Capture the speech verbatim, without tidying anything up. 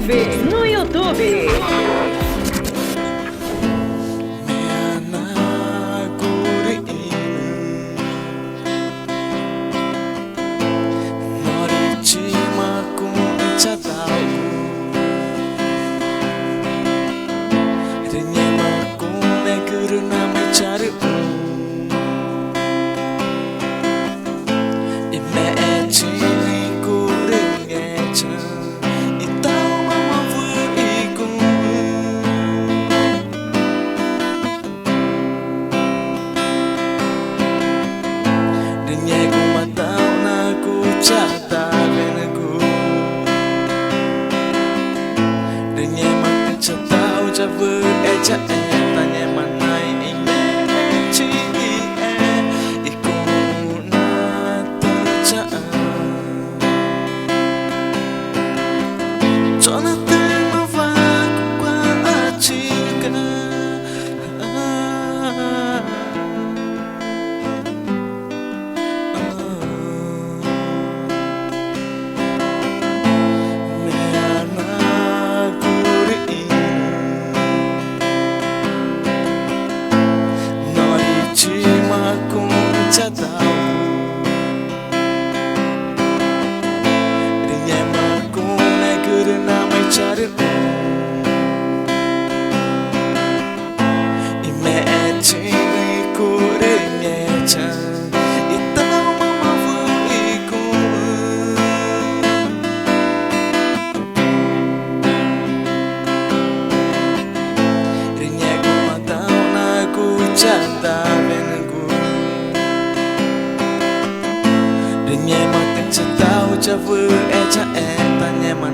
Vez no YouTube. Meã na curü ĩnü, norü chima cuxü̃ chadaugu, rü ngẽma cunegü rü namaxã charüxũ i mexẽchixü̃ i curü ngechaü̃ i taxuma ma wüxi i guxü̃. Rü ngẽxguma taxũna cuchaxü̃ tawenügu, rü ngẽmatüxü̃ chadau chawüxe chaxẽta ngẽma naĩ i mexẽchixü̃ i cuxü̃ na tüxü̃ chaxã. Chona tüxü̃ mawa cucua̱x achigü. Meã na curü ĩnü, norü chima cuxü̃ chadaugu, rü ngẽma cunegü rü namaxã charüxũ i mexẽchixü̃ i curü ngechaü̃ i taxuma ma wüxi i guxü̃. Rü ngẽxguma taxũna cuchaxü̃ tawenügu, rü ngẽmatüxü̃ chadau chawüxe chaxẽta ngẽma